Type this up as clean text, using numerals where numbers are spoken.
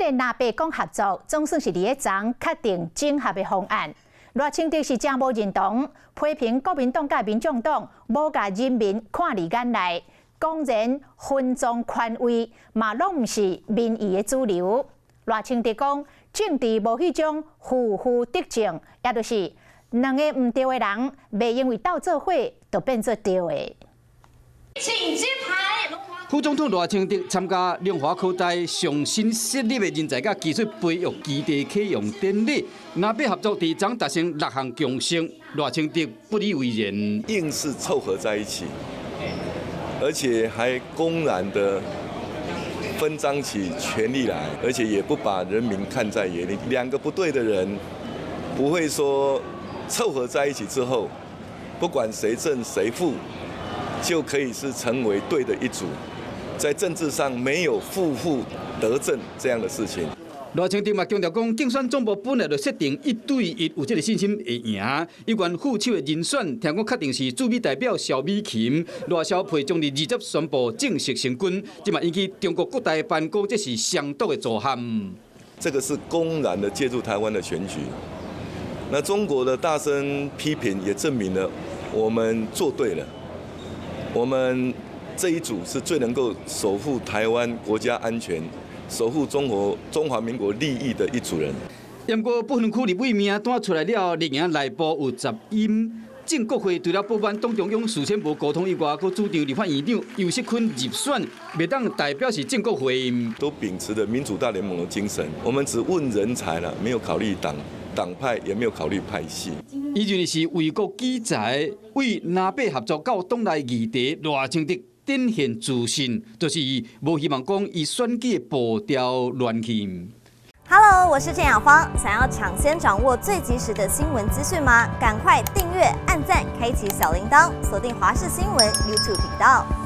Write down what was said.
這個藍白講合作，總算是佇咧昨確定整合的方案。賴清德是誠無認同，批評國民黨佮民眾黨無共人民看佇眼內，公然分贓權位，嘛攏毋是民意的主流。賴清德講，政治無彼種負負得正，也就是兩个毋對的人，袂因為鬥做伙就變做對的。請揭牌。副總統賴清德參加龍華科大上新設立的人才佮技術培育基地啟用典禮，藍白合作佇昨達成六項共識，賴清德不以為然，硬是湊合在一起，而且還公然的分贓起權力來，而且也不把人民看在眼裡。兩個不對的人，不會說湊合在一起之後，不管誰正誰負，就可以是成為對的一組。在政治上沒有負負得正這樣的事情。賴清德嘛強調講，競選總部本來就設定一對一，有這个信心會贏。有關副手的人選，聽講確定是駐美代表蕭美琴。賴蕭配將佇20宣布正式成軍，這嘛引起中國各大辦講這是相當的組合。這個是公然的介入台灣的選舉。那中國的大聲批評也證明了我們做對了。我們這一組是最能夠守護台灣國家安全、守護中國中華民國利益的一組人。不過不分區立委名單出來了，綠營內部有雜音。正國會除了不滿黨中央事先無溝通以外，閣主張立法院長游錫堃入選，袂當代表是正國會。都秉持著民主大聯盟的精神，我們只問人才了，沒有考慮黨派，也沒有考慮派系。伊認為是為國舉才，為藍白合作到黨內議題賴清德展現自信，就是無希望講伊選舉的步調亂去。 Hello，我是鄭雅芳。想要搶先掌握最及時的新聞資訊嗎？趕快訂閱、按讚、開啟小鈴鐺，鎖定華視新聞 YouTube 頻道。